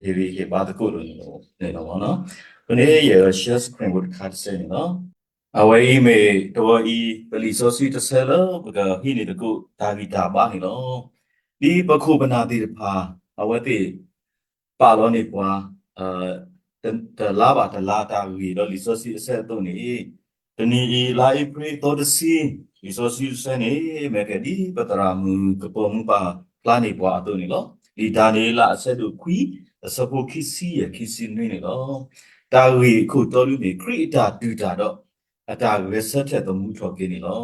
ဟ့ၣ်ဂံၢ်ဟ့ၣ်ဘါသကိးလိာ်န့ၣ်လီၤ. အဃိန့ၣ် ယအဲၣ်ဒိး share screen ဖိတခါတစဲးန့ၣ်လီၤ. အဝဲအံၤမ့ၢ်တဝီအံၤ ပလံာ်စီဆှံတဆၢလၢပကဟံးန့ၢ်သကိးတၢ်ဂံၢ်တၢ်ဘါန့ၣ်လီၤ. ဒ်ပခိၣ်ပနၢ်သ့ၣ်တဖၣ် အဝဲသ့ၣ် ပာ်လီၤန့ၢ်ပှၤ တ တလါဘၣ်တလါတၢ်ဂ့ၢ်ဒီးလံာ်စီဆှံအဆၢအသိးန့ၣ်, တနံၤအံၤ လါအ့ဖြ့ၣ်သီတဆံ, လံာ်စီဆှံအဆၢန့ၣ် မ့ၢ်ကဲဒ်ပသရၣ်မုၣ်ကပီၤမုၣ်ပာ်ဖျါန့ၢ်ပှၤအသိးန့ၣ်လီၤ. ဒ်ဒၤနံးယ့လးအဆၢဒိၣ်ခွံ အဆၢဖိခံဆံယဲၢ် ခံဆံနွံန့ၣ်လီၤ. တၢ်ဂ့ၢ်အခိၣ်တီလၢမ့ၢ် ခရံာ်အတၢ်ဒုၣ်တၢ်ဒီး အတၢ်ဂဲၤဆၢထၢၣ်သမူထီၣ်က့ၤန့ၣ်လီၤ.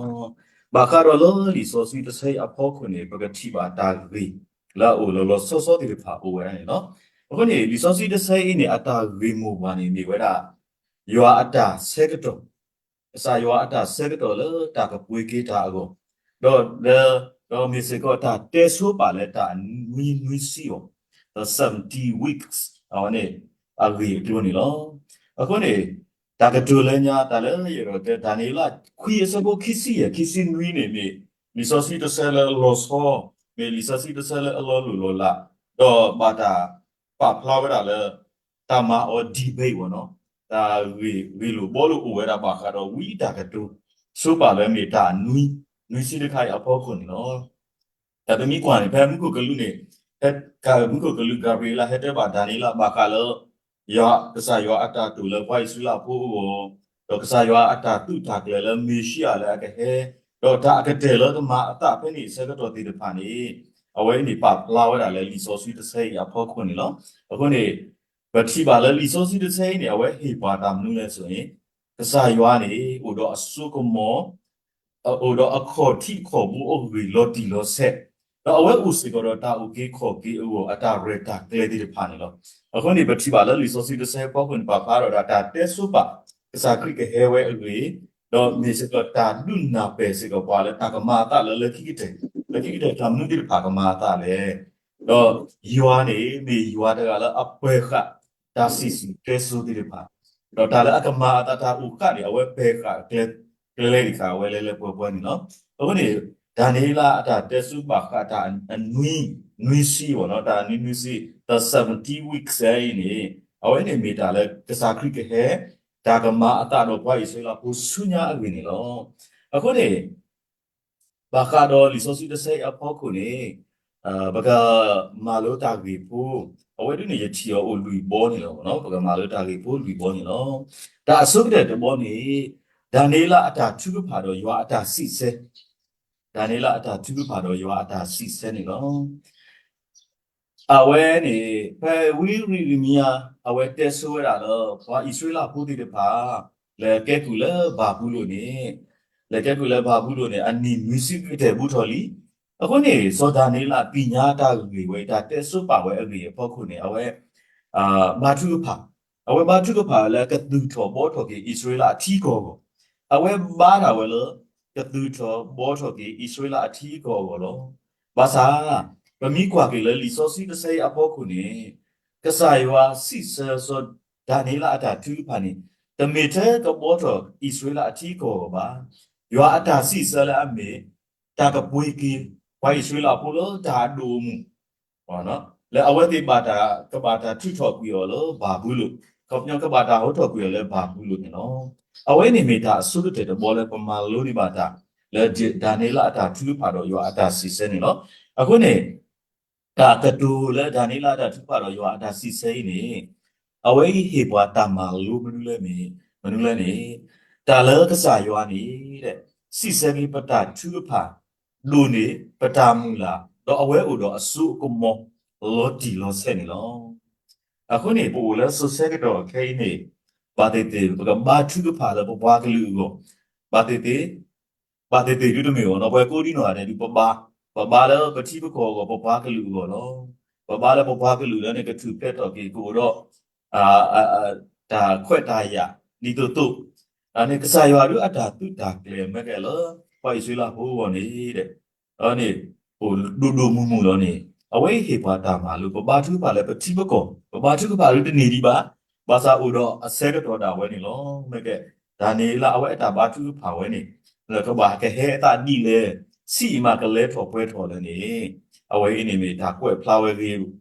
ဘၣ်ဃးဒီးလၢလံာ်စီဆှံတဆၢအံၤအဖီခိၣ်န့ၣ် ပကထံၣ်ဘၣ်တၢ်ဂ့ၢ်လၢအအိၣ်လီၤလီၤဆီဆီသ့ၣ်တဖၣ်အိၣ်ဝဲဒၣ်န့ၣ်လီၤ. အဃိန့ၣ် လံာ်စီဆှံတဆၢအံၤန့ၣ် အတၢ်ဂ့ၢ်မိၢ်ပှၢ်န့ၣ်မ့ၢ်ဝဲဒၣ် ယွၤအတၢ်ဆၢကတီၢ်, ကစၢ်ယွၤအတၢ်ဆၢကတီၢ်လၢတၢ်ကပှ့ၤက့ၤတၢ်အဂီၢ်, ဒီး ဒီးမ့ၢ်စ့ၢ်ကီးတၢ်တဲဆိပာ်လၢတၢ်နွံနွံဆံအဂီၢ်, the seventy weeks အဝဲန့ၣ် အဂ့ၢ်အကျိၤန့ၣ်လီၤ. အဃိန့ၣ် တၢ်ကတိၤလၢညါ တၢ်လၢယအဲၣ်ဒိးတဲ ဒၤနံးယ့လးခွံအဆၢဖိခံဆံယဲၢ် ခံဆံနွံန့ၣ်မ့ၢ် လံာ်စီဆှံတဆၢလၢအလီၤဆီ, မ့ၢ်လံာ်စီဆှံတဆၢလၢအလီၤလိၢ်လီၤလး, ဒီးဘၣ်တၢ်ပာ်ဖျါဝဲဒၣ်လၢ တၢ်မၤအီၤ debate ဝဲနီၤ, တၢ်ဂ့ၢ်ဂ့ၢ်လိာ်ဘှီလိာ်အိၣ်ဝဲဒၣ်ဘၣ်ဃးဒီးဝံတၢ်ကတိၤ ဆိပာ်လၢမ့ၢ်တၢ်နွံ နွံဆံတခါအံၤအဖီခိၣ်န့ၣ်လီၤ. တၢ်တမံၤကွၢ်န့ၣ် ဖဲမူခိၣ်ကလူးန့ၣ်, ဖဲမူခိၣ်ကလူး ကၤဘြံၤအ့လးဟဲတဲဘၣ်ဒၤနံးယ့လးဘၣ်ဃးလၢ ယွၤ ကစၢ်ယွၤအတၢ်တိာ်လၢပှၤအံၣ်စရ့လးဖိအဂီၢ်, ဒီးကစၢ်ယွၤအတၢ်သုးတၢ်ကျဲၤလၢမ့ၤၡံအၤလၢအကဟဲ, ဒီးတၢ်အကတၢၢ်လၢကမၤအသးဖဲန့ၣ်အဆၢကတီၢ်သ့ၣ်တဖၣ်န့ၣ်, အဝဲအံၤန့ၣ်ပာ်ဖျါဝဲဒၣ်လၢလံာ်စီဆှံတဆၢအံၤအဖီခိၣ်န့ၣ်လီၤ. အဃိန့ၣ် ပထံၣ်ဘၣ်လၢလံာ်စီဆှံတဆၢအံၤန့ၣ် အဝဲဟ့ၣ်ပှၤတၢ်မနုၤလဲၣ်န့ၣ်, ကစၢ်ယွၤန့ၣ် အိၣ်ဒီးအစိကမီၤ, အိၣ်ဒီးအခီၣ်ထံးခီၣ်ဘိအဂ့ၢ်လီၤတံၢ်လီၤဆဲး, ဒီးအဝဲအိၣ်စ့ၢ်ကီးဒီးတၢ်အုၣ်က့ၤခီၣ်က့ၤအဂီၢ်အတၢ်ရဲၣ်တၢ်ကျဲၤသ့ၣ်တဖၣ်န့ၣ်လီၤ. အဃိန့ၣ် ပထံၣ်ဘၣ်လၢလံာ်စီဆှံတဆၢအဖီခိၣ်န့ၣ် ပာ်ဖျါထီၣ်ဒီးတၢ်တဲဆိပာ် ကစၢ်ခရံာ်ကဟဲဝဲအဂ့ၢ်, ဒီးမ့ၢ်စ့ၢ်ကီးတၢ်ဒုးနၢ်ပၢၢ်စ့ၢ်ကီးပှၤလၢတၢ်ကမၤအသးလၢလၢခံကတၢၢ်, လၢခံကတၢၢ်တၢ်မနုၤသ့ၣ်တဖၣ်ကမၤအသးလဲၣ်. ဒီးယွၤန့ၣ် မ့ၢ်ယွၤတဂၤလၢအပၢၤဃာ်တၢ်စံၣ်စိၤတဲစိၤသ့ၣ်တဖၣ်, ဒီးတၢ်လၢအကမၤအသးတၢ်အိၣ်ဃၣ်န့ၣ် အဝဲပၢၤဃာ်ကျဲ ကျဲသ့ၣ်တဖၣ်အဝဲလၢလၢပှဲၤပှဲၤန့ၣ်လီၤ. အဃိန့ၣ် ဒၤနံးယ့လးအတၢ်တဲဆိပာ်ဃာ်တၢ်အနွံ နွံဆံအဂီၢ်နီၤ, တၢ်နွံနွံဆံ the seventy weeks အံၤန့ၣ်, အဝဲန့ၣ်မ့ၢ်တၢ်လၢကစၢ်ခရံာ်ကဟဲ တၢ်ကမၤအသးဒီးပှၤအံၣ်စရ့လးဖိဆူညါအဂ့ၢ်န့ၣ်လီၤ. အဃိန့ၣ် ဘၣ်ဃးဒီးလံာ်စီဆှံတဆၢအံၤအဖီခိၣ်န့ၣ်, ပကမၤလိတၢ်ဂ့ၢ်ဖိ, အဝဲဒၣ်န့ၣ် ယထံၣ်အီၤအိၣ်လွံၢ်ဘီန့ၣ်လီၤ. ပကမၤလိတၢ်ဂ့ၢ်ဖိလွံၢ်ဘီန့ၣ်လီၤ. တၢ်အဆိကတၢၢ်တဘီန့ၣ်, ဒၤနံးယ့လးအတၢ်ထုကဖၣ်ဒီးယွၤအတၢ်စံးဆၢ, ဒၤနံးယ့လးအတၢ်ထုကဖၣ်ဒီးယွၤအတၢ်စံးဆၢန့ၣ်လီၤ. အဝဲန့ၣ် ဖဲဝံယံးရမံယၤ အဝဲတဲဆိဝဲဒၣ်လၢ ပှၤအံၣ်စရ့လးဖိသ့ၣ်တဖၣ် လဲၤကဲကုၢ်လၢဘၤဘူလိၣ်န့ၣ်, လဲၤကဲကုၢ်လၢဘၤဘူလိၣ်န့ၣ် အနံၣ်နွံဆံကတၢၢ်ဘူးထီၣ်လံ. အဃိန့ၣ် စီၤဒၤနံးယ့လးသ့ၣ်ညါတၢ်ဂ့ၢ်ဝဲ တၢ်တဲဆိပာ်ဝဲအဂ့ၢ်အဖီခိၣ်န့ၣ် အဝဲ ဘါထုကဖၣ်, အဝဲဘါထုကဖၣ်လၢကသူၣ်ထီၣ်ဘှီထီၣ်က့ၤအံၣ်စရ့လးအထံအကီၢ်အဂီၢ်, အဝဲဘါထီၣ်ဝဲလၢ ကသူၣ်ထီၣ်ဘှီထီၣ်က့ၤအံၣ်စရ့လးအထံအကီၢ်အဂီၢ်လီၤ. ဘၣ်ဆၣ် ပမ့ၢ်ကွၢ်က့ၤလၢလံာ်စီဆှံတဆၢအံၤအဖီခိၣ်န့ၣ်, ကစၢ်ယွၤစံးဆၢစီၤဒၤနံးယ့လးအတၢ်ထုကဖၣ်န့ၣ်, တမ့ၢ်ထဲကဘှီထီၣ်အံၣ်စရ့လးအထံအကီၢ်အဂီၢ်ဘၣ်. ယွၤအတၢ်စံးဆၢလၢအမ့ၢ် တၢ်ကပှ့ၤက့ၤ ပှၤအံၣ်စရ့လးဖိလၢတၢ်အဒိၣ်အမုၢ် လၢအဝဲသ့ၣ်ဘၣ်တၢ် ကဘၣ်တၢ်ထုးထီၣ်ကွံာ်အီၤလၢဘၤဘူလိၣ်, ခီပညီကဘၣ်တၢ်ဟီထီၣ်ကွံာ်အီၤလၢဘၤဘူလိၣ်န့ၣ်လီၤ. အဝဲန့ၣ်မ့ၢ်တၢ်အဆိကတၢၢ်တဘီလၢပမၤလိန့ၢ်ဘၣ်တၢ် လၢဒၤနံးယ့လးအတၢ်ထုကဖၣ်ဒီးယွၤအတၢ်စံးဆၢန့ၣ်လီၤ. အဃိန့ၣ် တၢ်ကတိၤလၢဒၤနံးယ့လးအတၢ်ထုကဖၣ်ဒီးယွၤအတၢ်စံးဆၢအံၤန့ၣ်, အဝဲအံၤဟ့ၣ်ပှၤတၢ်မၤလိမနုၤလဲၣ်န့ၣ်, မနုၤလဲၣ်န့ၣ်, တၢ်လၢကစၢ်ယွၤန့ၣ် စံးဆၢက့ၤပတၢ်ထုကဖၣ် ဒိၣ်န့ၢ်ပတၢ်မုၢ်လၢ်, ဒီးအဝဲအိၣ်ဒီးအစိအကမီၤ လီၤတံၢ်လီၤဆဲးန့ၣ်လီၤ. အဃိန့ၣ် ပအိၣ်လၢစိၤဆၢကတီၢ်ခဲအံၤန့ၣ်, ဘၣ်သ့ၣ်သ့ၣ် ပကဘါထုကဖၣ်လၢပပှၤကလုာ်အဂီၢ်, ဘၣ်သ့ၣ်သ့ၣ် ဘၣ်သ့ၣ်သ့ၣ်ဒုတမ့ၢ်အဂီၢ်နီၤ, ပှၤကိးဒံနီၢ်ဂၤဒဲးဒု ပဘါ, ပဘါလၢပထံပကီၢ်အဂီၢ် ပပှၤကလုာ်အဂီၢ်လီၤ. ပဘါလၢပပှၤကလုာ်လၢန့ၣ် ကထူၣ်ဖျဲးထီၣ်က့ၤကအိၣ်ဒီး တၢ်ခွဲးတၢ်ယာ် ဒ်သိးသိး, န့ၣ်ကစၢ်ယွၤဒုအတၢ်သုးတၢ်ကျဲၤမ့ၢ်ကဲလၢ ပှၤအံၣ်စရ့လးဖိအဂီၢ်န့ၣ်, န့ၣ် အိၣ်ဒိၣ်ဒိၣ်မုၢ်မုၢ်လီၤန့ၣ်, အဝဲအံၤဟ့ၣ်ပှၤတၢ်မၤလိ ပဘါထုကဖၣ်လၢပထံပကီၢ်, ပဘါထုကဖၣ်ဒုတန့ၢ်ဒံးဘၣ်, ဘၣ်ဆၣ်အိၣ်ဒီးအဆၢကတီၢ်ဒၣ်ဝဲန့ၣ်လီၤ. မ့ၢ်ကဲ ဒၤနံးယ့လးအဝဲအတၢ်ဘါထုကဖၣ်ဝဲန့ၣ်, လၢကဘၣ်ကဟဲအသးဒ်လဲၣ်, ဆံးအံၤမးကလဲၤထီၣ်ပှဲၤထီၣ်လဲၣ်န့ၣ်, အဝဲအံၤန့ၣ်မ့ၢ်တၢ်ကွဲးဖျါဝဲဂ့ၤ,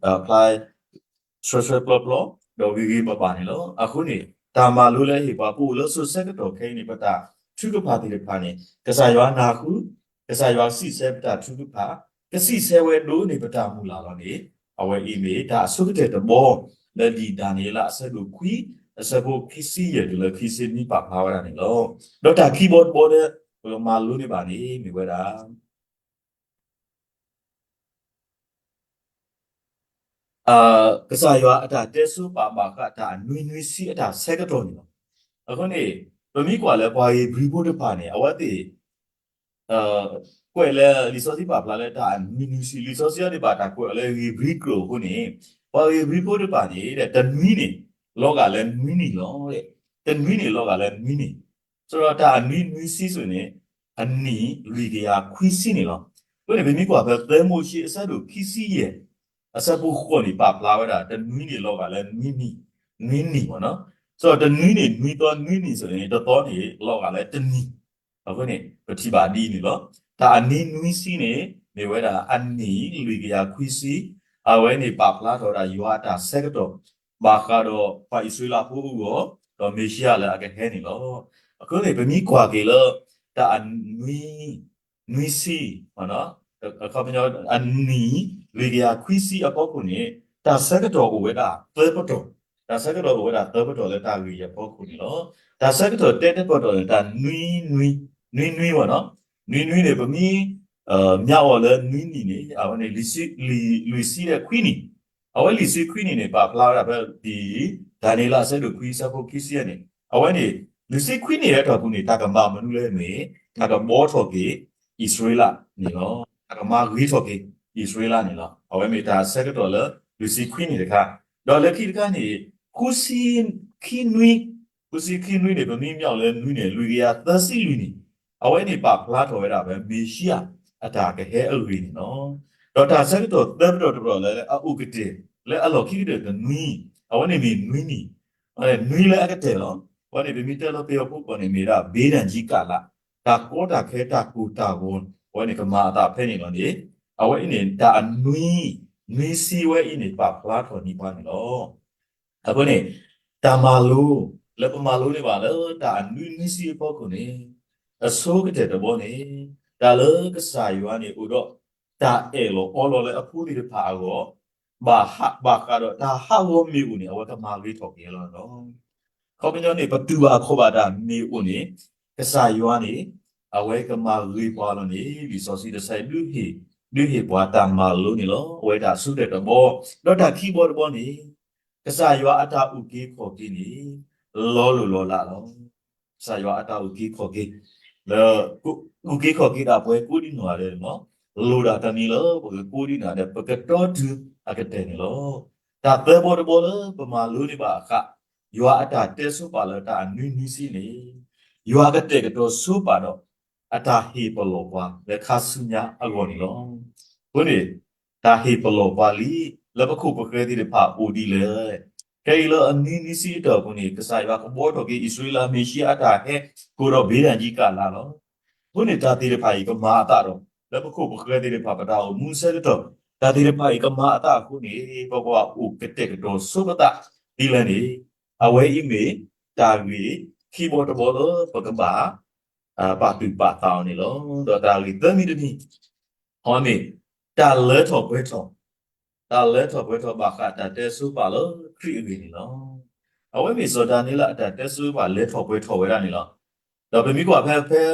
ဖျါ ဆှဲဆှဲပျီပျီ, ဒီးဂ့ၤဂ့ၤဘၣ်ဘၣ်န့ၣ်လီၤ. အဃိန့ၣ် တၢ်မၤလိလၢအဟ့ၣ်ပှၤ ပအိၣ်လၢစိၤဆၢကတီၢ်ခဲအံၤန့ၣ် ပတၢ်ထုကဖၣ်သ့ၣ်တဖၣ်န့ၣ် ကစၢ်ယွၤနၢ်ဟူ, ကစၢ်ယွၤစံးဆၢပတၢ်ထုကဖၣ်, ကစံးဆၢဝဲဒိးန့ၢ်ပတၢ်မုၢ်လၢ်လီၤန့ၣ် အဝဲအံၤမ့ၢ်တၢ်အဆိကတၢၢ်တဘီ လၢလံာ်ဒၤနံးယ့လးအဆၢဒိၣ်ခွံ အဆၢဖိခံဆံယဲၢ်တုၤလၢခံဆံနွံပာ်ဖျါဝဲဒၣ်န့ၣ်လီၤ. ဒီးတၢ်ခံဘီတဘီလၢ ပကမၤလိန့ၢ်ဘၣ်န့ၣ် မ့ၢ်ဝဲဒၣ် ကစၢ်ယွၤအတၢ်တဲဆိပာ်ဘၣ်ဃးတၢ်အနွံနွံဆံအတၢ်ဆၢကတီၢ်န့ၣ်လီၤ. အဃိန့ၣ် ပမ့ၢ်ကွၢ်လၢပှၤဧ့ၤဘြံၤဖိတဖၣ်န့ၣ် အဝဲသ့ၣ် ကွဲးလၢလံာ်စီဆှံပာ်ဖျါလၢတၢ်အနွံနွံဆံ လံာ်စီဆှံအံၤန့ၣ်ဘၣ်တၢ်ကွဲးအီၤလၢဧ့ၤဘြံၤကျိာ်အဃိန့ၣ် ပှၤဧ့ၤဘြံၤဖိတဖၣ်န့ၣ် တနွံန့ၣ် လီၤဂာ်လၢနွံနံၣ်လီၤ. တနွံန့ၣ်လီၤဂာ်လၢနွံနံၣ် ဆိုတော့ တၢ်အနွံနွံဆံန့ၣ် အနံၣ်လွံၢ်ကယၤခွံဆံန့ၣ်လီၤ. အဃိန့ၣ် ပမ့ၢ်ကွၢ်ဖဲသၢမိၤၡ့အဆၢဒိၣ်ခံဆံယဲၢ် အဆၢဖိဃိးန့ၣ် ပာ်ဖျါဝဲဒၣ် တနွံန့ၣ်လီၤဂာ်လၢနွံနံၣ်, နွံနံၣ်မ့ၢ်နီၤ. ဆိုတော့ တနွံန့ၣ်နွံသီ, နွံနံၣ်န့ၣ် တသီန့ၣ်လီၤဂာ်လၢတနံၣ်. အဃိန့ၣ် ပထံၣ်ဘၣ်ဒ်အံၤန့ၣ်လီၤ. တၢ်အနွံနွံဆံန့ၣ် မ့ၢ်ဝဲဒၣ်အနံၣ်လွံၢ်ကယၤခွံဆံ, အဝဲန့ၣ်ပာ်ဖျါထီၣ်ဝဲဒၣ်ယွၤအတၢ်ဆၢကတီၢ် ဘၣ်ဃးဒီးပှၤအံၣ်စရ့လးဖိအဂီၢ်, ဒီးမ့ၤၡံအၤလၢအကဟဲန့ၣ်လီၤ. အဃိန့ၣ် ပမ့ၢ်ကွၢ်က့ၤလၢ တၢ်အနွံ နွံဆံ အခီပညီ အနံၣ်လွံၢ်ကယၤခွံဆံအဖီခိၣ်န့ၣ် တၢ်ဆၢကတီၢ်အိၣ်ဝဲဒၣ်သၢပတီၢ်, တၢ်ဆၢကတီၢ်အိၣ်ဝဲဒၣ်သၢပတီၢ်လၢတၢ်ဂ့ၢ်အံၤအဖီခိၣ်န့ၣ်လီၤ. တၢ်ဆၢကတီၢ်တၢတပတီၢ်န့ၣ် တၢ်နွံနွံ, နွံနွံမ့ၢ်နီၤ, နွံနွံန့ၣ် ပမ့ၢ် မျးအီၤလၢနွံနံၣ်န့ၣ် အဝဲန့ၣ် လွံၢ်ဆံ, လွံၢ်ဆံဒီးခွံနံၣ်, အဝဲလွံၢ်ဆံခွံနံၣ်န့ၣ် ပာ်ဖျါဝဲဒၣ်ဖဲဒ် ဒၤနံးယ့လးအဆၢဒိၣ်ခွံအဆၢဖိခံဆံန့ၣ် အဝဲန့ၣ် လွံၢ်ဆံခွံနံၣ်ဟဲထီၣ်ပူၤန့ၣ် တၢ်ကမၤမနုၤလဲၣ်န့ၣ် တၢ်ကဘှီထီၣ်က့ၤအံၣ်စရ့လးန့ၣ်လီၤ. တၢ်ကမၤဂ့ၤထီၣ်က့ၤအံၣ်စရ့လးန့ၣ်လီၤ. အဝဲမ့ၢ်တၢ်ဆၢကတီၢ်လၢ လွံၢ်ဆံခွံနံၣ်တခါ, ဒီးလၢခံတခါန့ၣ် ဃုဆံခံနွံ, ဃုဆံခံနွံန့ၣ် ပမ့ၢ်မျးအီၤလၢနွံန့ၣ် လွံၢ်ကယၤသၢဆံလွံၢ်နံၣ်, အဝဲန့ၣ်ပာ်ဖျါထီၣ်ဝဲဒၣ်ဖဲ မ့ၤၡံအၤအတၢ်ကဟဲအဂ့ၢ်န့ၣ်လီၤ. ဒီးတၢ်ဆၢကတီၢ်သၢပတီၢ်တပတီၢ်လၢအအိၣ်ကတၢၢ် လၢအလီၢ်ခံကတၢၢ်တနွံ, အဝဲန့ၣ်မ့ၢ်နွံနံၣ်, နွံလၢအကတၢၢ်လီၤ. အဝဲန့ၣ်ပမ့ၢ်တဲလီၤပယီၤဖိကီၢ်န့ၣ်မ့ၢ်ဒၣ် ဘ့ဒၣ်ကံကၣ်လး, တၢ်ကီတၢ်ခဲတၢ်ကိၢ်တၢ်ဂီၤ အဝဲန့ၣ်ကမၤအသးဖဲန့ၣ်လီၤန့ၣ်, အဝဲအံၤန့ၣ် တၢ်အနွံ နွံဆံဝဲအံၤန့ၣ် ပာ်ဖျါထီၣ်န့ၢ်ပှၤန့ၣ်လီၤ. အဃိန့ၣ် တၢ်မၤလိ လၢပမၤလိန့ၢ်ဘၣ်လၢတၢ်အနွံနွံဆံအဖီခိၣ်န့ၣ် အဆိကတၢၢ်တဘီန့ၣ် တၢ်လၢကစၢ်ယွၤန့ၣ်အိၣ်ဒီး တၢ်အၢၣ်လီၤအီလီၤလၢအဖိသ့ၣ်တဖၣ်အဂီၢ်, ဘၣ်ဟး ဘၣ်ဃးဒီးတၢ်ဟးဂီၤမ့ၢ်အိၣ်န့ၣ် အဝဲကမၤဂ့ၤထီၣ်က့ၤလီၤန့ၣ်လီၤ. အခီပညီန့ၣ် ပတူၢ်ဘၣ်အခီၣ်ဘၣ်တၢ်မ့ၢ်အိၣ်န့ၣ် ကစၢ်ယွၤန့ၣ် အဝဲကမၤဂ့ၤပှၤလီၤန့ၣ် လံာ်စီဆှံတဆၢအံၤ ဒုးဟ့ၣ်ပှၤတၢ်မၤလိန့ၣ်လီၤ. အဝဲတၢ်အဆိကတၢၢ်တဘီ, ဒီးတၢ်ခံဘီတဘီန့ၣ် ကစၢ်ယွၤအတၢ်အုၣ်က့ၤခီၣ်က့ၤန့ၣ် လီၤလိၢ်လီၤလးလီၤ. ကစၢ်ယွၤအတၢ်အုၣ်က့ၤခီၣ်က့ၤ လၢ အုၣ်က့ၤခီၣ်က့ၤဒၣ်ပှၤကိးဒံနီၢ်ဂၤဒဲးန့ၣ်လီၤ. လိၣ်ဒၣ်တၢ်န့ၣ်လၢပကကိးဒံနီၢ်ဂၤဒဲး ပကတီတုၤအကတၢၢ်န့ၣ်လီၤ. တၢ်သၢဘီတဘီလၢပမၤလိန့ၢ်ဘၣ်ဃး ယွၤအတၢ်တဲဆိပာ်လၢတၢ်အနွံနွံဆံန့ၣ် ယွၤကတဲာ်ကတီၤဆိပာ်ဒီး အတၢ်ဟ့ၣ်ပလီၢ်ပှၤလၢခါဆူညါအဂီၢ်န့ၣ်လီၤ. အဃိန့ၣ် တၢ်ဟ့ၣ်ပလီၢ်ပှၤလံ လၢပခိၣ်ပဃၢၤသ့ၣ်တဖၣ်အိၣ်ဒ်လဲၣ်. ခဲအံၤလၢအနွံနွံဆံအတီၢ်ပူၤန့ၣ် ကစၢ်ယွၤကဘှီထီၣ်က့ၤအံၣ်စရ့လး မ့ၤၡံအၤအတၢ်ဟဲ ဃုာ်ဒီးဘ့ဒၣ်ကံကၣ်လးလီၤ. အဃိန့ၣ် တၢ်သ့ၣ်တဖၣ်အံၤကမၤအသးဒီး လၢပခိၣ်ပဃၢၤသ့ၣ်တဖၣ် ပတၢ်အိၣ်မူအဆၢကတီၢ် တၢ်သ့ၣ်တဖၣ်အံၤကမၤအသးအဃိန့ၣ် ပပှၤအိၣ်ကတဲာ်ကတီၤဆိပသးဒ်လဲၣ်န့ၣ် အဝဲအံၤမ့ၢ်တၢ်ဂ့ၢ်ခံဘီတဘီလၢပကဘၣ် ပာ်သူၣ်ပာ်သးအီၤန့ၣ်လီၤ. ဒီးတၢ်ဂ့ၢ်သၢမံၤတမံၤ အဝဲမ့ၢ် တၢ်လၢထီၣ်ပှဲၤထီၣ်, တၢ်လၢထီၣ်ပှဲၤထီၣ်ဘၣ်ဃးတၢ်တဲဆိပာ်လၢခရံာ်အဂ့ၢ်န့ၣ်လီၤ. အဝဲမ့ၢ်စီၤဒၤနံးယ့လးအတၢ်တဲဆိပာ်လၢထီၣ်ပှဲၤထီၣ်ဝဲဒၣ်န့ၣ်လီၤ. ဒီးပမ့ၢ်ကွၢ်ဖဲ ဖဲ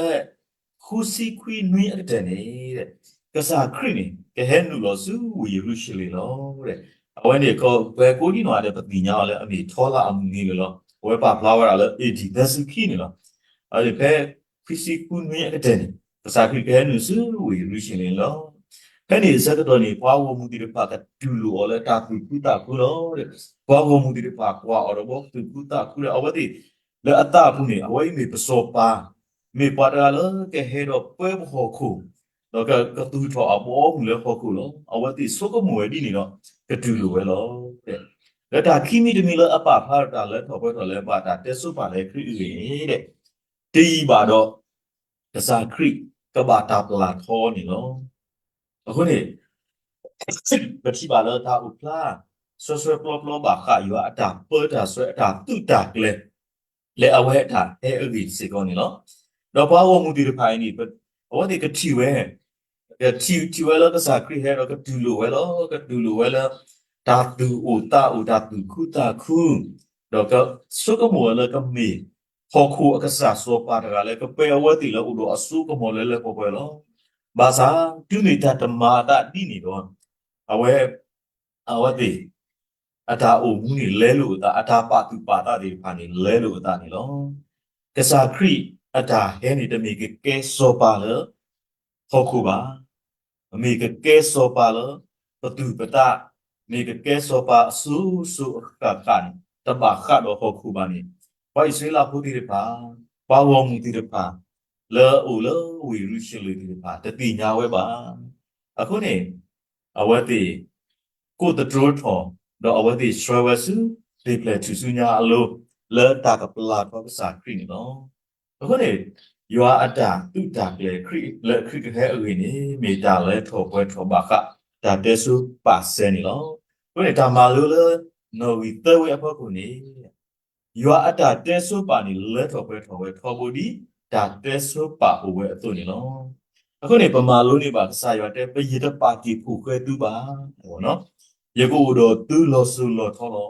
ဃုဆံခွံနွံအကတၢၢ်န့ၣ် ကစၢ်ခရံာ်န့ၣ် ကဟဲနုာ်လီၤဆူဝ့ၢ်ယရူၤၡလ့ၣ်လီၤ. အဝဲန့ၣ် ပှၤကိးဒံနီၢ်ဂၤဒဲး ပသ့ၣ်ညါအီၤလၢအမ့ၢ်ထီလါအမုၢ်နံၤန့ၣ်လီၤ. အဝဲပာ်ဖျါဝဲဒၣ်လၢ A D သၢဆံခံန့ၣ်လီၤ. အဝဲန့ၣ်ဖဲ ခွံဆံခွံနွံအကတၢၢ်န့ၣ် ကစၢ်ခရံာ်ကဟဲနုာ်ဆူဝ့ၢ်ယရူၤၡလ့ၣ်န့ၣ်လီၤ. ဖဲန့ၣ်အဆၢကတီၢ်န့ၣ် ပှၤဂီၢ်မုၢ်သ့ၣ်တဖၣ်ကတူၢ်လိာ်အီၤလၢတၢ်သူၣ်ခုသးခုလီၤ. ပှၤဂီၢ်မုၢ်သ့ၣ်တဖၣ်ကွၢ်အီၤဒီးဘီသူၣ်ခုသးခုလၢအဝဲသ့ၣ် လၢအသးအပူၤန့ၣ် အဝဲအံၤမ့ၢ်ပစီၤပၤ, မ့ၢ်ပှၤတဂၤလၢကဟဲဒီးပၢပဟီၣ်ခိၣ်, ဒီးကသူၣ်ထီၣ်အဘီအမုၢ်လၢဟီၣ်ခိၣ်လီၤ. အဝဲသ့ၣ်ဆိကမိၣ်ဝဲဒ်န့ၣ်ဒီး ကတူၢ်လိာ်ဝဲလီၤ. လၢတၢ်ခံမံၤတမံၤလၢအပာ်ဖျါဒီးတၢ်လၢထီၣ်ပှဲၤထီၣ်လၢဘၣ်တၢ်တဲဆိပာ်လၢခရံာ်အဂ့ၢ်န့ၣ် တယံာ်ဘၣ်ဒီး ကစၢ်ခရံာ်ကဘၣ်တၢ်ပျၢ်ထီန့ၣ်လီၤ. အဃိန့ၣ် ပထံၣ်ဘၣ်လၢတၢ်အိၣ်ဖျါ ဆှဲဆှဲပျီပျီဘၣ်ဃးယွၤအတၢ်ပၢတၢ်ဆှၢအတၢ်သုးတၢ်ကျဲၤ လၢအဝဲအတၢ်ဟဲအဂ့ၢ်စ့ၢ်ကီးန့ၣ်လီၤ. ဒီးပှၤဂီၢ်မုၢ်သ့ၣ်တဖၣ်အံၤန့ၣ် အဝဲသ့ၣ်ကထံၣ်ဝဲ ကထံၣ်ထံၣ်ဝဲလၢကစၢ်ခရံာ်ဟဲဒီးကတူၢ်လိာ်ဝဲလီၤ. ကတူၢ်လိာ်ဝဲလၢ တၢ်သူၣ်အိၣ်သးအိၣ် တၢ်သူၣ်ခုသးခု ဒီးကဆိကမိၣ်ဝဲလၢကမ့ၢ်ဟီၣ်ခိၣ်အကစၢ်စီၤပၤတဂၤလၢကပှဲၤအဝဲသ့ၣ်လၢအိၣ်ဒီးအစိကမီၤလၢလၢပှဲၤပှဲၤလီၤ. ဘၣ်ဆၣ် တုၤမ့ၢ်တၢ်တမၤအသးဒ်န့ၣ်ဒီး အဝဲ အဝဲသ့ၣ် အတၢ်အိၣ်မူန့ၣ်လဲလိာ်အသး အတၢ်ပာ်သူၣ်ပာ်သးသ့ၣ်တဖၣ်န့ၣ် လဲလိာ်အသးန့ၣ်လီၤ. ကစၢ်ခရံာ်အတၢ်ဟဲန့ၣ် တမ့ၢ်ကကဲစီၤပၤလၢ ဟီၣ်ခိၣ်ဘၣ်. မ့ၢ်ကကဲစီၤပၤလၢ ပသူၣ်ပသး, မ့ၢ်ကကဲစီၤပၤအစိၤစိၤအဃၣ်ဃၣ်န့ၣ် တဘၣ်ဃးဒီးဟီၣ်ခိၣ်ဘၣ်န့ၣ် ပှၤအံၣ်စရ့လးဖိသ့ၣ်တဖၣ်, ပှၤဂီၢ်မုၢ်သ့ၣ်တဖၣ် လၢအအိၣ်လၢဝ့ၢ်ယရူၤၡလ့ၣ်သ့ၣ်တဖၣ် တသ့ၣ်ညါဝဲဘၣ်. အဃိန့ၣ် အဝဲသ့ၣ် ကိးသတြီထီၣ်, ဒီးအဝဲသ့ၣ်ဆှၢဝဲဆူ သ့ၣ်ဖျဲၣ်ထူၣ်စုညါအလိၤ လၢတၢ်ကပျၢ်ထီၣ်ကစၢ်ခရံာ်န့ၣ်လီၤ. အဃိန့ၣ် ယွၤအတၢ်သုးတၢ်ကျဲၤ လၢခရံာ်ကဟဲအဂ့ၢ်န့ၣ် မ့ၢ်တၢ်လၢထီၣ်ပှဲၤထီၣ်ဘၣ်ဃး တၢ်တဲဆိပာ်စဲန့ၣ်လီၤ. အဃိန့ၣ် တၢ်မၤလိလၢ နီၣ်ဂံၢ်သၢဝဲအဖီခိၣ်န့ၣ် ယွၤအတၢ်တဲဆိပာ်န့ၣ် လၢထီၣ်ပှဲၤထီၣ်ဝဲထီဘိဒ် တၢ်တဲဆိပာ်အိၣ်ဝဲအသိးန့ၣ်လီၤ. အဃိန့ၣ် ပမၤလိန့ၢ်ဘၣ်ကစၢ်ယွၤတဲ ပယတပာ်တ့ၢ်ဖှိၣ်ဃဲသုဘၣ်. ယကအိၣ်ဒီးသုလီၤစိၤလီၤထီလီၤ.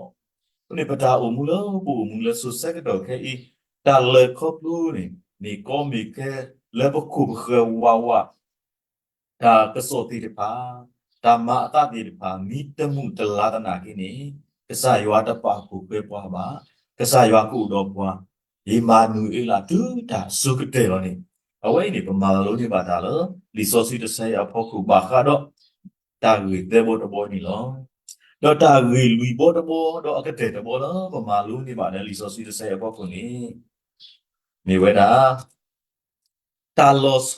အဃိန့ၣ် ပတၢ်အိၣ်မူလၢပအိၣ်မူလၢစိၤဆၢကတီၢ်ခဲအံၤ တၢ်လၢခီဖျိန့ၣ် မ့ၢ်ကီမ့ၢ်ခဲ လၢပခိၣ်ပဃၢၤဝးဝး တၢ်ကစီၣ်သ့ၣ်တဖၣ်, တၢ်မၤအသးသ့ၣ်တဖၣ် မ့ၢ်တမုာ်တလၤသနာ်က့န့ၣ် ကစၢ်ယွၤတပာ်ဖှိၣ်ဃဲပှၤဘၣ်, ကစၢ်ယွၤကအိၣ်ဒီးပှၤ, ယမၤနၢၤအ့လးတုၤတၢ်အစိၤကတၢၢ်လီၤန့ၣ်, အဝဲအံၤန့ၣ် ပမၤလိန့ၢ်ဘၣ်တၢ်လၢ လံာ်စီဆှံတဆၢအံၤအဖီခိၣ်ဘၣ်ဃးဒီး တၢ်ဂ့ၢ်သၢဘီတဘီန့ၣ်လီၤ. ဒီးတၢ်ဂ့ၢ်လွံၢ်ဘီတဘီ ဒီးအကတၢၢ်တဘီလၢပမၤလိန့ၢ်ဘၣ်လၢလံာ်စီဆှံတဆၢအံၤအဖီခိၣ်န့ၣ် မ့ၢ်ဝဲဒၣ် တၢ်လီၤဆီ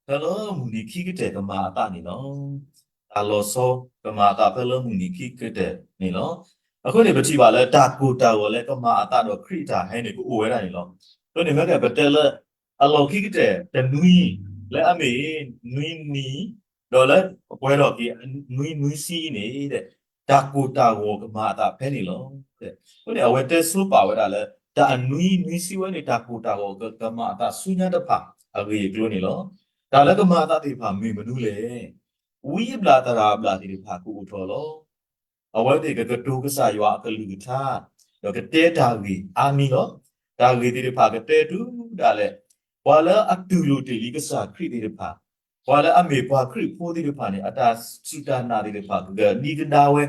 ဖဲလၢမုၢ်နံၤခံကတၢၢ်ကမၤအသးန့ၣ်လီၤ. တၢ်လီၤဆီကမၤအသးဖဲလၢမုၢ်နံၤခံကတၢၢ်န့ၣ်လီၤ. အဃိန့ၣ် ပထံၣ်ဘၣ်လၢတၢ်ကိၢ်တၢ်ဂီၤလၢကမၤအသးဒီးခရံာ်အတၢ်ဟဲန့ၣ် ကအိၣ်ဝဲဒၣ်န့ၣ်လီၤ. အဃိန့ၣ် မ့ၢ်ကပတဲလၢ အလီၢ်ခံကတၢၢ်တနွံ လၢအမ့ၢ်နွံနံၤ ဒီးလၢပှဲၤထီၣ်က့ၤနွံနွံဆံအံၤန့ၣ် တၢ်ကိၢ်တၢ်ဂီၤကမၤအသးဖဲန့ၣ်လီၤ. အဃိန့ၣ် အဝဲတဲဆိပာ်ဝဲဒၣ်လၢ တၢ်အနွံနွံဆံဝဲန့ၣ် တၢ်ကိၢ်တၢ်ဂီၤကမၤအသးဆူညါတဖၣ်အဂ့ၢ်အကျိၤန့ၣ်လီၤ. တၢ်လၢကမၤအသးသ့ၣ်တဖၣ်မ့ၢ်မနုၤလဲၣ်. ဝံအဘျၣ်သရၣ်အဘျၣ်သ့ၣ်တဖၣ်ကအိၣ်ထီၣ်လီၤ. အဝဲသ့ၣ်ကကတိၤကစၢ်ယွၤအကလုၢ်ကထါ ဒီးကတဲတၢ်ဂ့ၢ်အါမံၤလီၤ. တၢ်ဂ့ၢ်သ့ၣ်တဖၣ်ကတဲတုၤဒၣ်လဲာ် ပှၤလၢအတူၢ်လိာ်တ့ၢ်လံကစၢ်ခရံာ်သ့ၣ်တဖၣ်, ပှၤလၢအမ့ၢ်ပှၤခရံာ်ဖိသ့ၣ်တဖၣ်န့ၣ် အတၢ်စူၢ်တၢ်နာ်သ့ၣ်တဖၣ် ကဒံကဒါဝဲ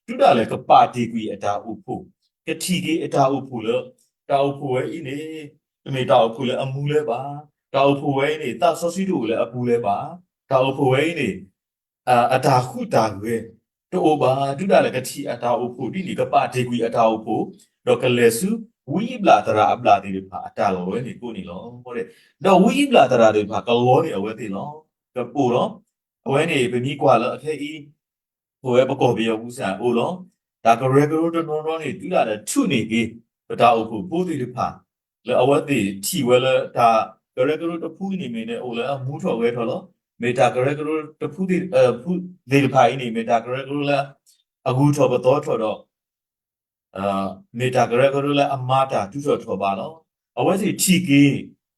တုၤဒၣ်လဲာ်ကပာ်တ့ၢ်ကွံာ်အတၢ်အိၣ်ဖှိၣ်, ကထံၣ်က့ၤအတၢ်အိၣ်ဖှိၣ်လၢ တၢ်အိၣ်ဖှိၣ်ဝဲအံၤန့ၣ် တမ့ၢ်တၢ်အိၣ်ဖှိၣ်လၢအမူလၢၤဘၣ်, တၢ်အိၣ်ဖှိၣ်ဝဲအံၤန့ၣ် သးစီဆှံတအိၣ်လၢအပူၤလၢၤဘၣ်, တၢ်အိၣ်ဖှိၣ်ဝဲအံၤန့ၣ် အတၢ်ဟူးတၢ်ဂဲၤတအိၣ်ဘၣ်, တုၤဒၣ်လဲာ်ကထံၣ်အတၢ်အိၣ်ဖှိၣ်ဒ်န့ၣ် ကပာ်တ့ၢ်ကွံာ်အတၢ်အိၣ်ဖှိၣ်, ဒီးကလဲၤဆူ ဝံအဘျၣ်သရၣ်အဘျၣ်သ့ၣ်တဖၣ် အတၢ်လီၢ်ဝဲန့ၣ်ကိးန့ၣ်လီၤ. ဒီးဝံအဘျၣ်သရၣ်သ့ၣ်တဖၣ် ကလီန့ၢ်အဝဲသ့ၣ်လီၤ. ကအိၣ်လီၤ. အဝဲန့ၣ် ပမ့ၢ်ကွၢ်လၢအခဲအံၤ ပဝဲပကီၢ်ပယီၤပူၤစ့ၢ်အိၣ်လီၤ. တၢ်ကရၢကရိတနီၤနီၤန့ၣ် တုၤဒၣ်လဲာ်ထုးန့ၢ်က့ၤ ပတၢ်အိၣ်ဖှိၣ်ဖိသ့ၣ်တဖၣ် လၢအဝဲသ့ၣ်ထံၣ်ဝဲလၢတၢ်ကရၢကရိတဖုန့ၣ်မ့ၢ်န့ၣ် အိၣ်လၢအမူထီၣ်ဂဲၤထီၣ်လီၤ. မ့ၢ်တၢ်ကရၢကရိတဖုသ့ၣ်တဖၣ်အံၤန့ၣ် မ့ၢ်တၢ်ကရၢကရိလၢ အဂုၤထီၣ်ပသီထီၣ်ဒီး မ့ၢ်တၢ်ကရၢကရိလၢအမၤတၢ်တုၤထီၣ်ထီၣ်ဘးလီၤ. အဝဲသ့ၣ်ထံၣ်က့ၤ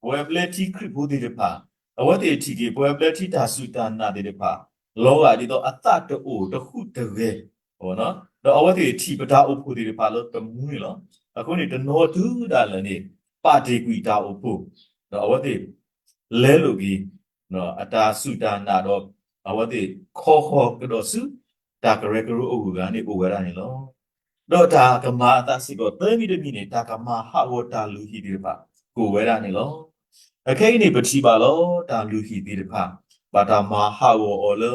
ပဝဲဘျၢထံခရံာ်ဖိသ့ၣ်တဖၣ်, အဝဲသ့ၣ်ထံၣ်က့ၤ ပဝဲဘျၢထံတၢ်စူၢ်တၢ်နာ်သ့ၣ်တဖၣ် လီၤဂာ်ဒ်သိးအသးတအိၣ်တဟူးတဂဲၤ, ဒီးအဝဲသ့ၣ်ထံၣ်ပတၢ်အိၣ်ဖှိၣ်သ့ၣ်တဖၣ်လၢတမူန့ၣ်လီၤ. အဃိန့ၣ် တနီၤတုၤဒၣ်လဲာ်န့ၣ် ပာ်တ့ၢ်ကွံာ်တၢ်အိၣ်ဖှိၣ်, ဒီးအဝဲသ့ၣ် လဲလိာ်က့ၤ အတၢ်စူၢ်တၢ်နာ်ဒီး အဝဲသ့ၣ်ခီဃီၤကဒီးဆူ တၢ်ကရၢကရိအဂုၤအဂၤန့ၣ်အိၣ်ဝဲဒၣ်န့ၣ်လီၤ. ဒီးတၢ်ကမၤအသးစ့ၢ်ကီးသၢမံၤတမံၤန့ၣ် တၢ်ကမၤဟးဂီၤတၢ်လုၢ်ဟံၣ်သ့ၣ်တဖၣ် ကအိၣ်ဝဲဒၣ်န့ၣ်လီၤ. အခဲအံၤန့ၣ် ပထံၣ်ဘၣ်လီၤ တၢ်လုၢ်ဟံၣ်သ့ၣ်တဖၣ် ဘၣ်တၢ်မၤဟးဂီၤအီၤလၢ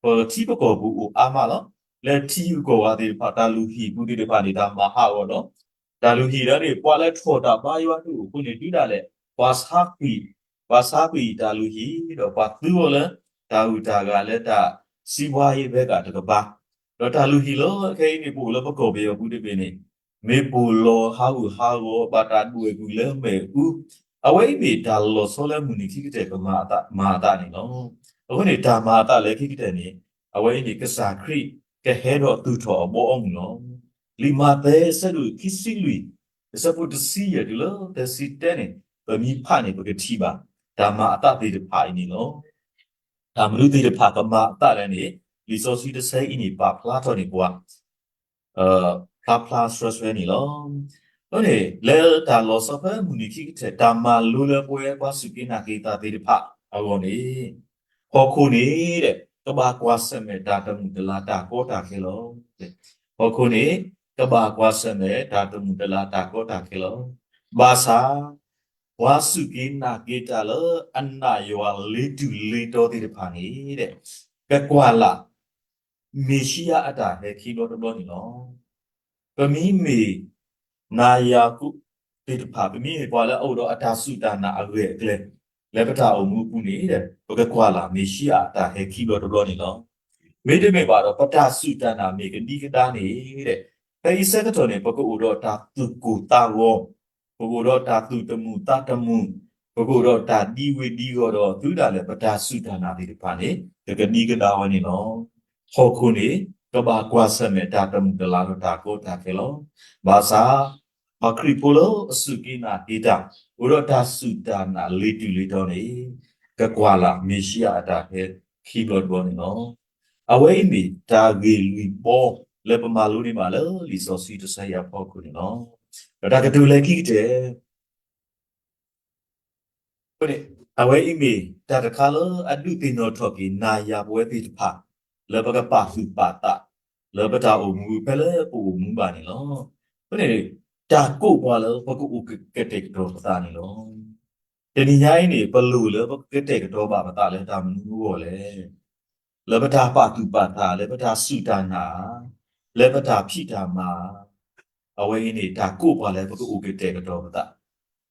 ပထံပကီၢ်ပူၤအိၣ်အါမးလီၤ. လၢထံဂုၤကီၢ်ဂၤသ့ၣ်တဖၣ် တၢ်လုၢ်ဟံၣ်ပူၤသ့ၣ်တဖၣ်န့ၣ် တၢ်မၤဟးဂီၤလီၤ. တၢ်လုၢ်ဟံၣ်လၢန့ၣ် ပှၤလၢထီၣ်တၢ်ဘါယွၤဒိၣ်အဃိန့ၣ် တုၤဒၣ်လဲာ် ပှၤဆါကွံာ်, ပှၤဆါကွံာ်တၢ်လုၢ်ဟံၣ် ဒီးပှၤသုဝဲလၢ တၢ်ဂုၤတၢ်ဂၤလၢတၢ်စံးဘှါယ့ဘဲကၣ်တကပၤ, ဒီးတၢ်လုၢ်ဟံၣ်လၢခဲအံၤန့ၣ် ပအိၣ်လၢပကီၢ်ပယီၤပူၤတဘ့ၣ်န့ၣ် မ့ၢ်ပိၢ်လီၤဟးဂူာ်ဟးဂီၤ ဘၣ်တၢ်ဒွဲၣ်ကွံာ်လၢမ့ၣ်အူ, အဝဲအံၤမ့ၢ်တၢ်လီၤဆီလၢမုၢ်နံၤခံကတၢၢ်ကမၤအသး, မၤအသးန့ၣ်လီၤ. အဃိန့ၣ် တၢ်မၤအသးလၢခံကတၢၢ်န့ၣ် အဝဲအံၤန့ၣ် ကစၢ်ခရံာ်က ကဟဲဒီးသူၣ်ထီၣ်အဘီအမုၢ်လီၤ. လံာ်မးသဲအဆၢဒိၣ်ခံဆံလွံၢ် အဆၢဖိတဆံယဲၢ်တုၤလၢသၢဆံတၢန့ၣ် ပမ့ၢ်ဖးန့ၣ် ပကထံၣ်ဘၣ် တၢ်မၤအသးသ့ၣ်တဖၣ်အံၤန့ၣ်လီၤ. တၢ်မနုၤသ့ၣ်တဖၣ်ကမၤအသးလဲၣ်န့ၣ် လံာ်စီဆှံတဆၢအံၤန့ၣ် ပာ်ဖျါထီၣ်န့ၢ်ပှၤ ဖျါဖျါဆှဲဆှဲန့ၣ်လီၤ. အဃိန့ၣ် လၢတၢ်လီၤဆီဖဲမုၢ်နံၤခံကတၢၢ် တၢ်မၤလိလၢပဝဲပှၤစူၢ်က့ၤနာ်က့ၤသးသ့ၣ်တဖၣ်အဂီၢ်န့ၣ် ဟီၣ်ခိၣ်န့ၣ်ဒီး ကဘၣ်ကွၢ်ဆၢၣ်မဲာ်တၢ်တမုာ်တလၤတၢ်ကီတၢ်ခဲလီၤ. ဟီၣ်ခိၣ်န့ၣ် ကဘၣ်ကွၢ်ဆၢၣ်မဲာ်တၢ်တမုာ်တလၤတၢ်ကီတၢ်ခဲလီၤ. ဘၣ်ဆၣ် ပှၤစူၢ်က့ၤနာ်က့ၤတၢ်လၢအနာ်ယွၤလ့ၤတူၢ်လ့ၤတီၤသ့ၣ်တဖၣ်န့ၣ်ဒီး ကကွၢ်လၢ် မ့ၤၡံအၤအတၢ်ဟဲခံဘျီတဘျီန့ၣ်လီၤ. ပမ့မ့ၢ် နၤယၤသ့ၣ်တဖၣ် ပမ့မ့ၢ်ပှၤလၢအအိၣ်ဒီးအတၢ်စူၢ်တၢ်နာ်အဂၢၢ်အကျၢၤ လၢပတၢ်အိၣ်မူအပူၤန့ၣ်ဒီး ပကကွၢ်လၢ်မ့ၤၡံအၤအတၢ်ဟဲခံဘျီတဘျီန့ၣ်လီၤ. မ့တမ့ၢ်ဘၣ်ဒီး ပတၢ်စူၢ်တၢ်နာ်မ့ၢ်ကဒံကဒါန့ၣ်ဒီး ဖဲအံၤဆၢကတီၢ်န့ၣ် ပကအိၣ်ဒီးတၢ်သူၣ်ကိၢ်သးဂီၤ ပကအိၣ်ဒီးတၢ်သူၣ်တမုာ်သးတမုာ်, ပကအိၣ်ဒီးတၢ်ဒံဝ့ၤဒံဂီၤဒီး သုဒၣ်လဲာ်ပတၢ်စူၢ်တၢ်နာ်သ့ၣ်တဖၣ်န့ၣ် ကကဒံကဒါဝဲန့ၣ်လီၤ. ဟီၣ်ခိၣ်န့ၣ် ကဘၣ်ကွၢ်ဆၢၣ်မဲာ်တၢ်တမုာ်တလၤဒီးတၢ်ကီတၢ်ခဲလီၤ. ဘၣ်ဆၣ် ပှၤခရံာ်ဖိလၢအစူၢ်က့ၤနာ်က့ၤတၢ် အိၣ်ဒီးတၢ်စူၢ်တၢ်နာ်လ့ၤတူၢ်လ့ၤတီၤန့ၣ် ကကွၢ်လၢ်မ့ၤၡံအၤအတၢ်ဟဲခံဘျီတဘျီန့ၣ်လီၤ. အဝဲအံၤမ့ၢ်တၢ်ဂ့ၢ်လွံၢ်ဘီ လၢပမၤလိန့ၢ်ဘၣ်လၢလံာ်စီဆှံတဆၢအံၤအဖီခိၣ်န့ၣ်လီၤ. ဒီးတၢ်ကတိၤလၢခံကတၢၢ် အဝဲအံၤမ့ၢ်တၢ်တခါလၢအဒုးသ့ၣ်နီၣ်ထီၣ်က့ၤနၤယၤပဝဲသ့ၣ်တဖၣ် လၢပကပာ်သူၣ်ပာ်သး လၢပတၢ်အိၣ်မူဖဲလၢပအိၣ်မူဘၣ်န့ၣ်လီၤ. အဃိန့ၣ် တၢ်ကိးပှၤလၢပကအိၣ်ကတဲာ်ကတီၤပသးန့ၣ်လီၤ. တနံၤညါအံၤန့ၣ် ပလိၣ်လၢပကကတဲာ်ကတီၤဘၣ်ပသးလၢတၢ်မနုၤအဂီၢ်လဲၣ်. လၢပတၢ်ပာ်သူၣ်ပာ်သး လၢပတၢ်စူၢ်တၢ်နာ် လၢပတၢ်ဖံးတၢ်မၤ အဝဲအံၤန့ၣ် တၢ်ကိးပှၤလၢပကအိၣ်ကတဲာ်ကတီၤပသး,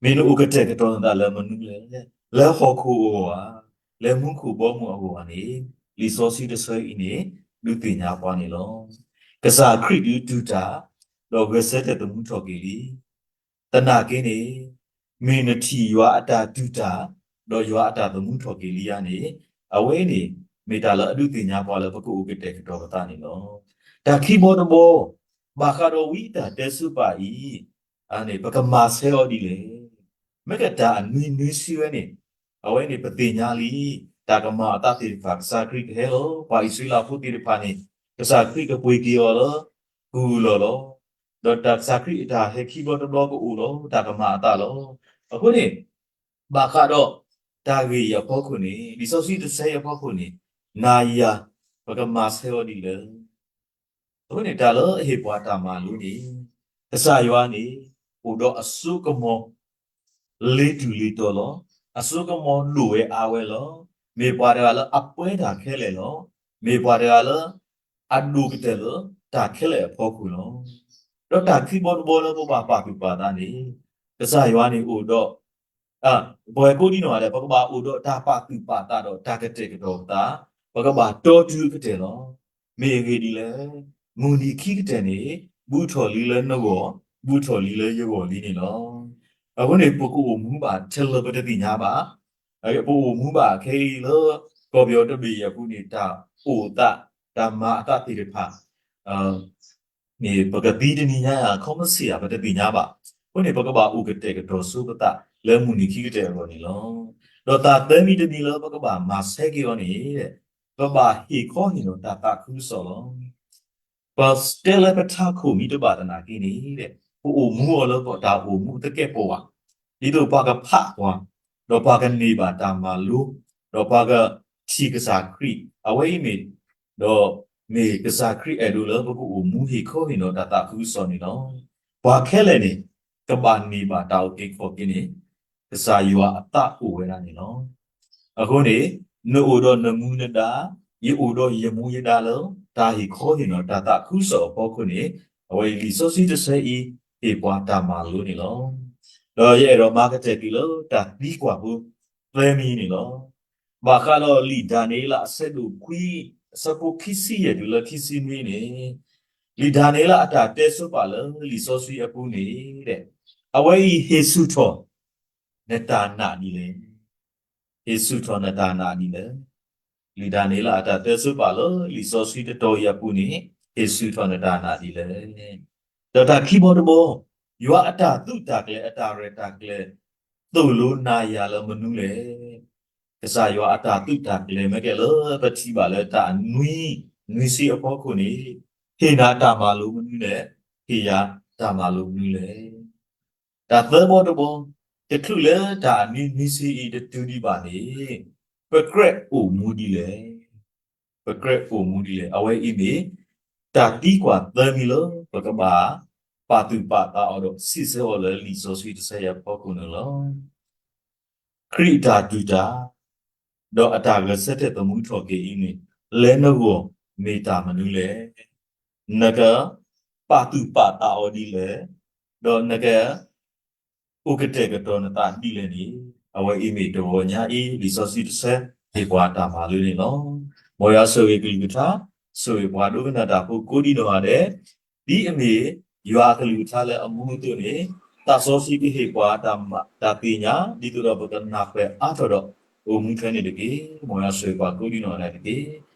မ့ၢ်နအိၣ်ကတဲာ်ကတီၤနသးလၢမနုၤလဲၣ်, လၢဟီၣ်ခိၣ်အဂီၢ်ဧါ, လၢမူခိၣ်ဘီမုၢ်အဂီၢ်ဧါန့ၣ် လံာ်စီဆှံတဆၢအံၤန့ၣ် ဒုးသ့ၣ်ညါပှၤန့ၣ်လီၤ. ကစၢ်ခရံာ်ဒုးတူၢ်တၢ်, ဒီးဂဲၤဆၢထၢၣ်သမူထီၣ်က့ၤလံ. သနာ်က့န့ၣ် မ့ၢ်နထံၣ်ယွၤအတၢ်တူၢ်တၢ်, ဒီးယွၤအတၢ်သမူထီၣ်က့ၤလံဧါန့ၣ်, အဝဲအံၤန့ၣ် မ့ၢ်တၢ်လၢအဒုးသ့ၣ်ညါပှၤလၢပကအိၣ်ကတဲာ်ကတီၤပသးန့ၣ်လီၤ. တၢ်ခံဘီတဘီ, ဘၣ်ဃးဒီးဝံအတၢ်တဲဆိပာ်အံၤ န့ၣ် ပကမၤဆၢအီၤဒ်လဲၣ်. မ့ၢ်ကတၢ်အနွံနွံဆံဝဲန့ၣ် အဝဲန့ၣ်ပသ့ၣ်ညါလံ, တၢ်ကမၤအသးသ့ၣ်တဖၣ် ကစၢ်ခရံာ်ကဟဲလီၤ, ပှၤအံၣ်စရ့လးဖိသ့ၣ်တဖၣ်န့ၣ် ကစၢ်ခရံာ်ကပှ့ၤက့ၤအီၤလၢ ကူၢ်လီၢ်လီၤ. ဒီးတၢ်ကစၢ်ခရံာ်အတၢ်ဟဲခံဘျီတဘျီကအိၣ်လီၤ, တၢ်ကမၤအသးလီၤ. အဃိန့ၣ် ဘၣ်ဃးဒီး တၢ်ဂ့ၢ်အံၤအဖီခိၣ်န့ၣ် လံာ်စီဆှံတဆၢအံၤအဖီခိၣ်န့ၣ် နၤယၤ ပကမၤဆၢအီၤဒ်လဲၣ်. အဃိန့ၣ် တၢ်လၢအဟ့ၣ်ပှၤတၢ်မၤလိန့ၣ် ကစၢ်ယွၤန့ၣ် အိၣ်ဒီးအစိကမီၤ လ့ၤတူၢ်လ့ၤတီၤလီၤ. အစိကမီၤဒိၣ်ဝဲအါဝဲလီၤ. မ့ၢ်ပှၤတဂၤလၢအပှဲၤတၢ်ခဲလၢာ်လီၤ. မ့ၢ်ပှၤတဂၤလၢ အဒိၣ်ကတၢၢ်လၢတၢ်ခဲလၢာ်အဖီခိၣ်လီၤ. ဒီးတၢ်ခံဘီတဘီလၢပဘၣ်ပာ်သူၣ်ပာ်သးန့ၣ် ကစၢ်ယွၤန့ၣ်အိၣ်ဒီး ပဝဲကိးဒံနီၢ်ဂၤဒဲး ပကဘၣ်အိၣ်ဒီးတၢ်ပာ်သူၣ်ပာ်သးဒီးတၢ်ကတဲာ်ကတီၤပသး, ပကဘၣ်တီတုၤအကတၢၢ်လီၤ. မ့ၢ်အဂ့ၢ်ဒ်လဲၣ်, မုၢ်နံၤခံကတၢၢ်န့ၣ် ဘူးထီၣ်လံလၢနဂီၢ်, ဘူးထီၣ်လံလၢယဂီၢ်လံန့ၣ်လီၤ. အဃိန့ၣ် ပကအိၣ်မူဘၣ်ထဲလၢပတသ့ၣ်ညါဘၣ်. ပအိၣ်မူဘၣ်ခဲအံၤလၢ ကီၢ်ပယီၤတဘ့ၣ်အံၤအပူၤန့ၣ် တၢ်အိၣ်သး, တၢ်မၤအသးသ့ၣ်တဖၣ် န့ၣ် ပကသံတနံၤညါဧါ ခီမ့ၢ်ဆ့ၣ်ဧါ ပတသ့ၣ်ညါဘၣ်. အဃိန့ၣ် ပကဘၣ်အိၣ်ကတဲာ်ကတီၤဆိပသး လၢမုၢ်နံၤခံကတၢၢ်အဂီၢ်န့ၣ်လီၤ. ဒီးသးသၢမံၤတမံၤလၢပကဘၣ်မၤဆၢက့ၤအီၤန့ၣ် ပဘၣ်ဟ့ၣ်ခီဟ့ၣ်နီၤတၢ်သးခုကစီၣ်လီၤ. ပတဲလၢပထးခိၣ်မ့ၢ်တဘၣ်သနာ်က့န့ၣ် ပအိၣ်မူအီၤလၢပတၢ်အိၣ်မူသကဲာ်ပဝး, ဒ်သိးပှၤကဖးပှၤ, ဒီးပှၤကန့ၢ်ဘၣ်တၢ်မၤလိ, ဒီးပှၤကထံၣ်ကစၢ်ခရံာ်, အဝဲအံၤမ့ၢ် ဒီးမ့ၢ်ကစၢ်ခရံာ်အဲၣ်ဒိးလၢပကအိၣ်မူဟ့ၣ်ခီဟ့ၣ်နီၤတၢ်သးခုကစီၣ်န့ၣ်လီၤ. ပှၤခဲလၢာ်န့ၣ် ကဘၣ်န့ၢ်ဘၣ်တၢ်အုၣ်က့ၤခီၣ်က့ၤန့ၣ် ကစၢ်ယွၤအသးအိၣ်ဝဲဒၣ်န့ၣ်လီၤ. အဃိန့ၣ် နအိၣ်ဒီးနမူနဒါ, ယအိၣ်ဒီးယမူယဒါလၢ တၢ်ဟ့ၣ်ခီဟ့ၣ်နီၤတၢ်သးခုကစီၣ်အဖီခိၣ်န့ၣ် အဝဲအံၤလံာ်စီဆှံတဆၢအံၤ ဟ့ၣ်ပှၤတၢ်မၤလိန့ၣ်လီၤ. ဒီးယအဲၣ်ဒိးမၤကတၢၢ်က့ၤလၢတၢ်သံကွၢ်ဖိသၢမံၤန့ၣ်လီၤ. ဘၣ်ဃးဒီးလံာ်ဒၤနံးယ့လးအဆၢဒိၣ်ခွံ အဆၢဖိခံဆံယဲၢ်တုၤလၢခံဆံနွံန့ၣ်, လံာ်ဒၤနံးယ့လးအတၢ်တဲဆိပာ်လၢလံာ်စီဆှံအပူၤန့ၣ် အဝဲအံၤဟ့ၣ်ဆူၣ်ထီၣ် နတၢ်နာ်ဒ်လဲၣ်. ဟ့ၣ်ဆူၣ်ထီၣ်နတၢ်နာ်ဒ်လဲၣ်. လံာ်ဒၤနံးယ့လးအတၢ်တဲဆိပာ်လၢလံာ်စီဆှံတတီၤအံၤအပူၤန့ၣ် ဟ့ၣ်ဆူၣ်ထီၣ်နတၢ်နာ်ဒ်လဲၣ်. ဒီးတၢ်ခံဘီတဘီ, ယွၤအတၢ်သုးတၢ်ကျဲၤအတၢ်ရဲၣ်တၢ်ကျဲၤ သိၣ်လိနၤယၤလၢမနုၤလဲၣ်. ကစၢ်ယွၤအတၢ်သုးတၢ်ကျဲၤ မ့ၢ်ကဲလၢပထံၣ်ဘၣ်လၢတၢ်နွံနွံဆံအဖီခိၣ်န့ၣ်, ဟ့ၣ်နၤတၢ်မၤလိမနုၤလဲၣ်, ဟ့ၣ်ယၤတၢ်မၤလိမနုၤလဲၣ်. တၢ်သၢဘီတဘီ, တချုးလၢတၢ်အနွံနွံဆံအံၤတတုၤဒံးဘၣ်န့ၣ်, ပကြၢးအိၣ်မူဒ်လဲၣ်. ပကြၢးအိၣ်မူဒ်လဲၣ်. အဝဲအံၤမ့ၢ် တၢ်သံကွၢ်သၢမံၤလၢပကဘၣ်ပာ်သူၣ်ပာ်သးအီၤဒီးစံးဆၢအီၤလၢလံာ်စီဆှံတဆၢအံၤအဖီခိၣ်န့ၣ်လီၤ. ခရံာ်အတၢ်ဒုၣ်တၢ်, ဒီးအတၢ်ဂဲၤဆၢထၢၣ်သမူထီၣ်က့ၤအံၤန့ၣ်, လဲၤနဂီၢ်မ့ၢ်တၢ်မနုၤလဲၣ်. နကပာ်သူၣ်ပာ်သးအီၤဒ်လဲၣ်, ဒီးနက အိၣ်ကတဲာ်ကတီၤနသးဒ်လဲၣ်န့ၣ်, အဝဲအံၤမ့ၢ်တဂီၤညါအံၤ လံာ်စီဆှံတဆၢ ဟ့ၣ်ပှၤတၢ်မၤလိန့ၣ်လီၤ. မ်ယွၤဆိၣ်ဂ့ၤကလုၢ်ကထါ, ဆိၣ်ဂ့ၤပှၤဒိကနၣ်တၢ်ဖိကိးဒံနီၢ်ဂၤဒဲး, ဒ်အမ့ၢ်ယွၤအကလုၢ်ကထါလၢအမူအသိးန့ၣ်, သးစီဆှံကဟ့ၣ်ပှၤတၢ်သ့ၣ်ညါ ဒ်သိးဒီးပကနၢ်ပၢၢ်အါထီၣ်ဒီး အိၣ်မူထွဲန့ၣ်တက့ၢ်. မ်ယွၤဆိၣ်ဂ့ၤပှၤကိးဒံနီၢ်ဂၤဒဲးတက့ၢ်.